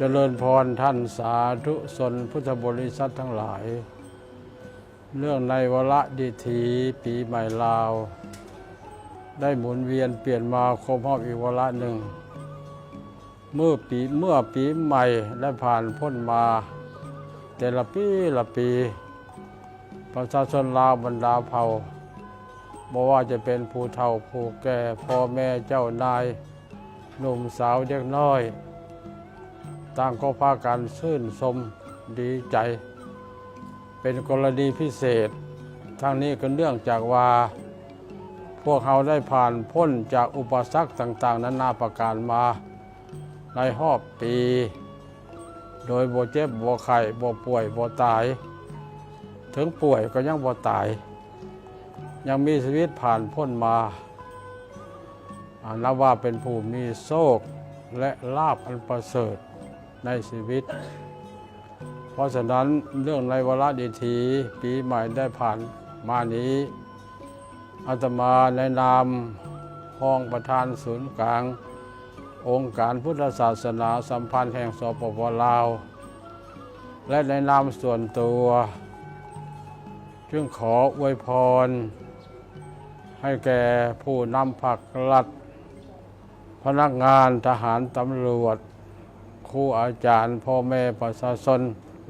ຈະເລີນພອນທ່ານສາທຸຊົນພຸດທະບໍລິສັດທັງຫຼາຍ, ເນື່ອງໃນວາລະດີຖີປີໃໝ່ລາວ ໄດ້ໝູນວຽນປ່ຽນມາຄົບຮອບອີກວາລະໜຶ່ງ. ເມື່ອປີ ເມື່ອປີໃໝ່ໄດ້ຜ່ານພົ້ນມາແຕ່ລະປີລະປີ, ປະຊາຊົນລາວບັນດາເຜົ່າ, ບໍ່ວ່າຈະເປັນຜູ້ເຖົ້າຜູ້ແກ່, ພໍ່ແມ່ເຈົ້ານາຍ, ໜຸ່ມສາວເດັກນ້ອຍ, ຕ່າງກໍພາກັນຊື່ນຊົມດີໃຈເປັນກໍລະນີພິເສດ. ທັງນີ້ກໍເນື່ອງຈາກວ່າ ພວກເຮົາໄດ້ຜ່ານພົ້ນຈາກອຸປະສັກຕ່າງໆນານາປະການມາໃນຮອບປີ ໂດຍບໍ່ເຈັບບໍ່ໄຂ້, ບໍ່ປ່ວຍ, ບໍ່ຕາຍ, ເຖິງປ່ວຍກໍຍັງບໍ່ຕາຍ, ຍັງມີຊີວິດຜ່ານພົ້ນມາ, ອາ, ນັບວ່າເປັນຜູ້ມີໂຊກ ແລະ ລາບອັນປະເສີດໃນຊີວິດ. ເພາະສະນັ້ນ, ເນື່ອງໃນວາລະດີຖີປີໃໝ່ໄດ້ຜ່ານມານີ້, ອາດຕະມາໃນນາມຮອງປະທານສູນກາງອົງການພຸດທະສາສະໜາສຳພັນແຫ່ງ ສປປ ລາວ ແລະ ໃນນາມສ່ວນຕົວ ຈຶ່ງຂໍອວຍພອນໃຫ້ແກ່ຜູ້ນຳພັກລັດ, ພະນັກງານ, ທະຫານ, ຕຳຫຼວດ, ຄູອາຈານ, ພໍ່ແມ່ປະຊາຊົນ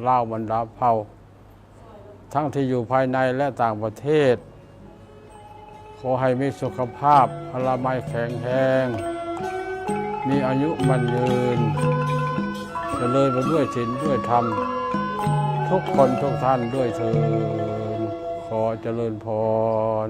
ລາວບັນດາເຜົ່າ ທັງທີ່ຢູ່ພາຍໃນ ແລະ ຕ່າງປະເທດ, ຂໍໃຫ້ມີສຸຂະພາບອະນາໄມແຂງແຮງ, ມີອາຍຸໝັ້ນຍືນ, ຈະເລີນໄປດ້ວຍສິນດ້ວຍທຳ ທຸກຄົນທຸກທ່ານດ້ວຍເທີນ. ຂໍຈະເລີນພອນ.